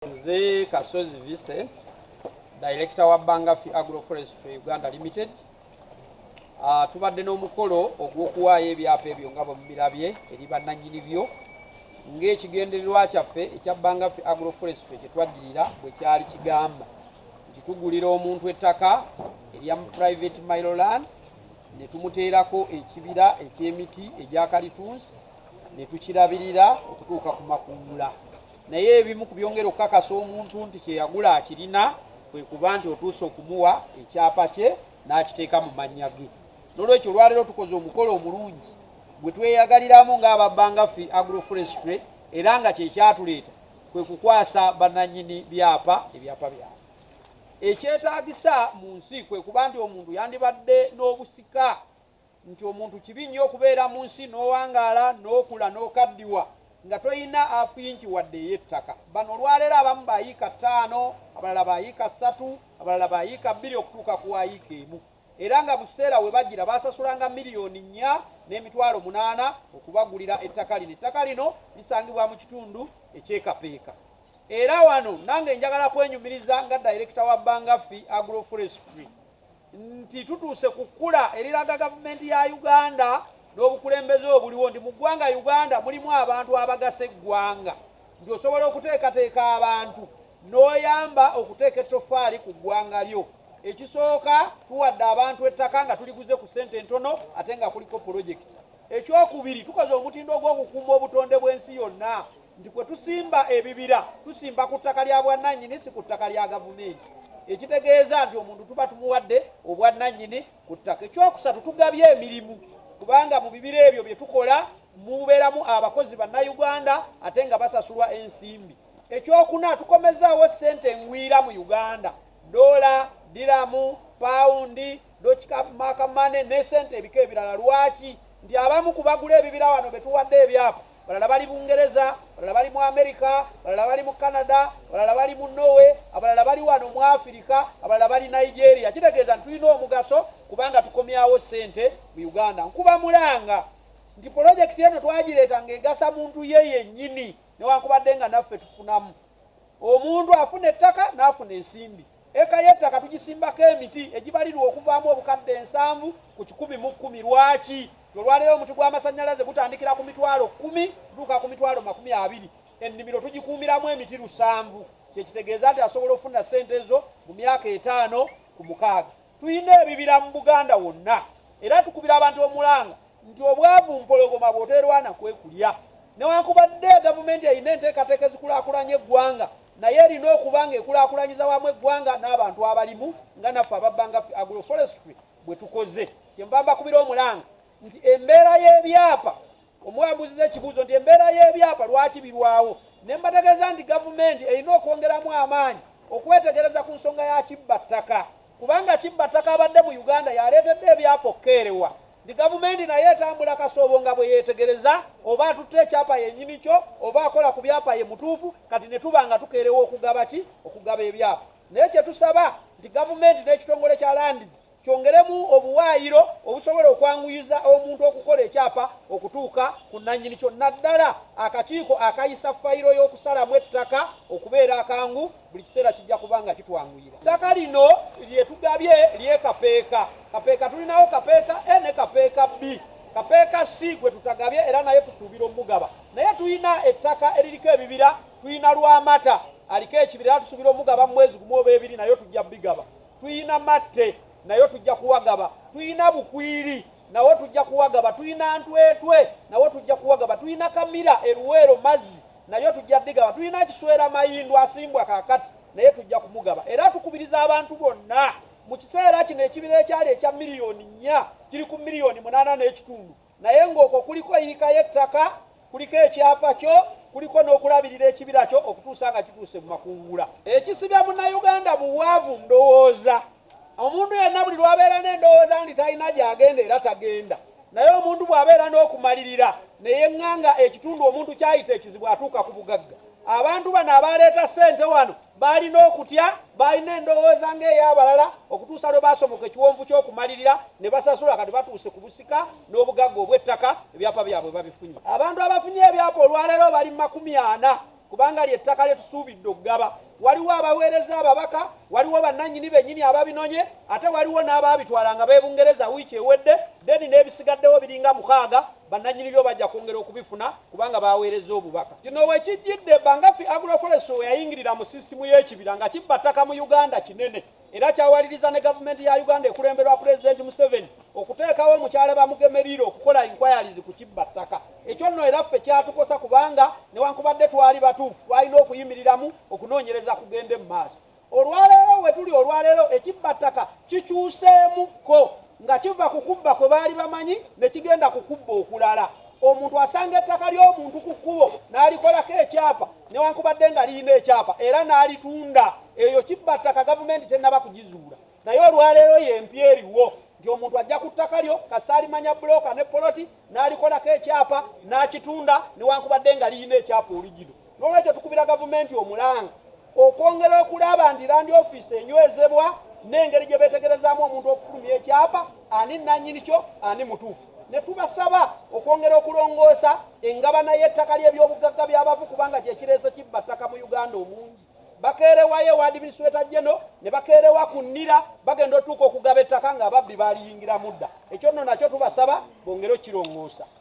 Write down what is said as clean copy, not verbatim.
Nze Kasozi Vincent, Director wa Bangafi Agroforestry Uganda Limited. Tubadde n'omukolo ogw'okuwaayo ebyapa ebyo nga bwe mubirabye eri bannannyini byo, ng'ekigendererwa kyaffe ekya Bangafi Agroforestry kye twajjirira bwe kyali kigamba nti tugulira omuntu ettaka erya private mailo land ne tumuteerako ekibira eky'emiti egya kalitunsi ne tukirabirira okutuuka ku makungula. Naye ebimu ku byongera okukakasa omuntu nti kye yagula akirina kwe kuba nti otuuse okumuwa ekyapa kye n'akiteeka mu mannya ge. N'olwekyo olwaleero tukoze omukolo omulungi gwe tweyagaliramu ng'aba Bangafi Agroforestry, era nga kye kyatuleeta kwe kukwasa bannannyini byapa ebyapa byabwe. Ekyetaagisa mu nsi kwe kuba nti omuntu yandibadde n'obusika, nti omuntu kibi nnyo okubeera mu nsi n'owangaala n'okula n'okaddiwa nga toyina afu inch wadde ey'ettaka. Bano olwaleero abamu bayiika 5, abalala bayiika 3, abalala bayiika 2, okutuuka ku wayiika 1, era nga mu kiseera we bagira basasulanga 4,800,000 okubagulira ettaka lino. Ettaka lino lisangibwa mu kitundu eky'e Kapeeka. Era wano nange njagala kwenyumiriza nga dayirekita wa Bangafi Agroforestry nti tutuuse ku kkula eriraga gavumenti ya Uganda n'obukulembeze obuliwo nti mu ggwanga Uganda mulimu abantu abagasa eggwanga, nti osobola okuteekateeka abantu n'oyamba okuteeka ettoffaali ku ggwanga lyo. Ekisooka, tuwadde abantu ettaka nga tuliguze ku ssente entono ate nga kuliko pulojekiti. Ekyokubiri, tukoze omutindo ogw'okukuuma obutonde bw'ensi yonna, nti kwe tusimba ebibira tusimba ku ttaka lya bwannannyini, si ku ttaka lya gavumenti, ekitegeeza nti omuntu tuba tumuwadde obwannannyini ku ttaka. Ekyokusatu, tugabye emirimu, kubanga mu bibira ebyo bye tukola mubeeramu abakozi Bannayuganda ate nga basasulwa ensimbi. Ekyokuna, tukomezaawo ssente engwira mu Uganda: dola, diramu, pawundi, makamane ne sente ebika ebirala. Lwaki? Nti abamu ku bagula ebibira wano betuwadde ebyapa, balala bali Bungereza, balala bali mu Amerika, balala bali mu Canada, balala bali mu Norway, abalala bali wano mu Afirika, abalala bali Nigeria. Kitegeeza nti tulina omugaso kubanga tukomyawo ssente mu Uganda. Nkuba mulanga nti polojekiti eno twagireeta ng'egasa muntu ye yennyini, newankubadde nga naffe tufunamu. Omuntu afuna ettaka n'afuna ensimbi. Eka y'ettaka tugisimbako emiti egibalirwa okuvaamu obukadde 70 ku 110. Lwaki? Olwaleero omuti gw'amasannyalaze gutandikira ku 100,000 tutuuka ku 20,000. Ennimiro tugikuumiramu emiti 700, kyekitegeeza nti asobola okufuna ssente ezo mu myaka 5 ku 6. Tulina ebibira mu Buganda wonna, era tukubira abantu omulanga nti obwavu mpologoma, bw'oteerwana kwekulya. Newankubadde gavumenti erina enteekateeka ezikulaakulanya eggwanga, naye erina okuba nga ekulaakulanyiza wamu eggwanga n'abantu abalimu, nga naffe aba Bangafi Agroforestry bwe tukoze. Kyenva mbakubira omulanga nti embeera y'ebyapa, omwambuziza ekibuuzo nti embeera y'ebyapa lwaki birwawo, ne mbategeeza nti gavumenti erina okwongeramu amaanyi okwetegereza ku nsonga ya kibba ttaka, kubanga kibba ttaka abadde mu Uganda yaleetedde ebyapa okukeerewa, nti gavumenti naye etambula kasoobo nga bwe yeetegereza oba atutte ekyapa yennyini kyo oba akola ku byapa ye mutuufu. Kati ne tuba nga tukeerewa okugaba ki, okugaba ebyapa. Naye kye tusaba nti gavumenti n'ekitongole kya Lands kyongeremu obuwaayiro obusobola okwanguyiza omuntu okukola ekyapa okutuuka ku nannyini kyo, naddala akakiiko akayisa fayiro y'okusalamu ettaka okubeera akangu. Buli kiseera kijja kuba nga kitwanguyira. Ttaka lino lyetugabye ly'e Kapeeka. Kapeeka tulinawo Kapeeka A ne Kapeeka B. Kapeeka C gwe tutagabye, era naye tusuubira omugaba. Naye tulina ettaka eririko ebibira, tulina Lwamata aliko ekibira, era tusuubira omugaba mu mwezi 1 oba 2, naye tujja bigaba. Tuyina Matte, naye tujja kuwagaba. Tuyina Bukwiri, nawo tujja kuwagaba. Tuyina Ntwetwe, nawo tujja kuwagaba. Tuyina Kamira eruweero mazzi, naye tujja digaba. Tulina Kiswera Mayindu asimbwa kakati, naye tujja kumugaba. Era tukubiriza abantu bonna, mu kiseera kino ekibira ekyali ekya 4 miliyoni kiri ku 8.5 miliyoni, naye ng'okwo kuliko eyiika y'ettaka, kuliko ekyapa kyo, kuliko n'okulabirira ekibira kyo okutuusa nga kituuse mu makungula. Ekisibya Munnayuganda mu bwavu ndowooza. Omuntu yenna buli lwabeera n'endowooza nti talina gy'agenda, era tagenda. Naye omuntu bw'abeera n'okumalirira neyeŋŋanga ekitundu omuntu kyayita ekizibu, atuuka ku bugagga. Abantu bano abaleeta ssente wano balina okutya, balina endowooza ng'ey'abalala, okutuusa lwe basomoka ekiwonvu ky'okumalirira ne basasula. Kati batuuse ku busika n'obugagga obw'ettaka, ebyapa byabwe babifunye. Abantu abafunye ebyapa olwaleero bali 40. kubanga lyettaka lye tusuubidde okugaba. Waliwo abaweereza ababaka, waliwo bannannyini bennyini ababinonye, ate waliwo n'abaabitwala nga b'e Bungereza wiiki ewedde. Then n'ebisigaddewo biringa 6, bannannyini byo bajja kwongera okubifuna kubanga baweereza obubaka. Kino wekijjidde, Bangafi Agroforest we yayingirira mu sisitimu y'ekibira nga kibba ttaka mu Uganda kinene, era kyawaliriza ne gavumenti ya Uganda ekulemberwa Pulezidenti Museveni okuteekawo omukyala Bamugemerire okukola inquiries ku kibba ttaka ekyo. Nno era ffe kyatukosa, kubanga newankubadde twali batuufu, twalina okuyimiriramu okunoonyereza kugende mu maaso. Olwaleero we tuli, olwaleero ekibba ttaka kikyuseemukko nga kiva ku kubba kwe baali bamanyi ne kigenda ku kubba okulala. Omuntu asanga ettaka ly'omuntu ku kkubo n'alikolako ekyapa, newankubadde nga lirina ekyapa, era n'alitunda. Eyo kibba ttaka gavumenti tennaba kugizuula, naye olwaleero yempya eriwo nti omuntu ajja ku ttaka lyo kasita alimanya bulooka ne poloti, n'alikolako ekyapa n'akitunda, newankubadde nga lirina ekyapa original. N'olwekyo tukubira gavumenti omulanga okwongera okulaba nti land office enywezebwa n'engeri gye beetegerezaamu omuntu okufulumya ekyapa, ani nannyini kyo, ani mutuufu. Ne tubasaba okwongera okulongoosa engabana y'ettaka ly'ebyobugagga by'abavu, kubanga kyekireese kibba ttaka mu Uganda omungi. Bakeerewayo ewa administrator general ne bakeerewa ku nnira, bagenda otuuka okugaba ettaka ng'ababbi baaliyingiramu dda. Ekyo nno nakyo tubasaba bongere okirongoosa.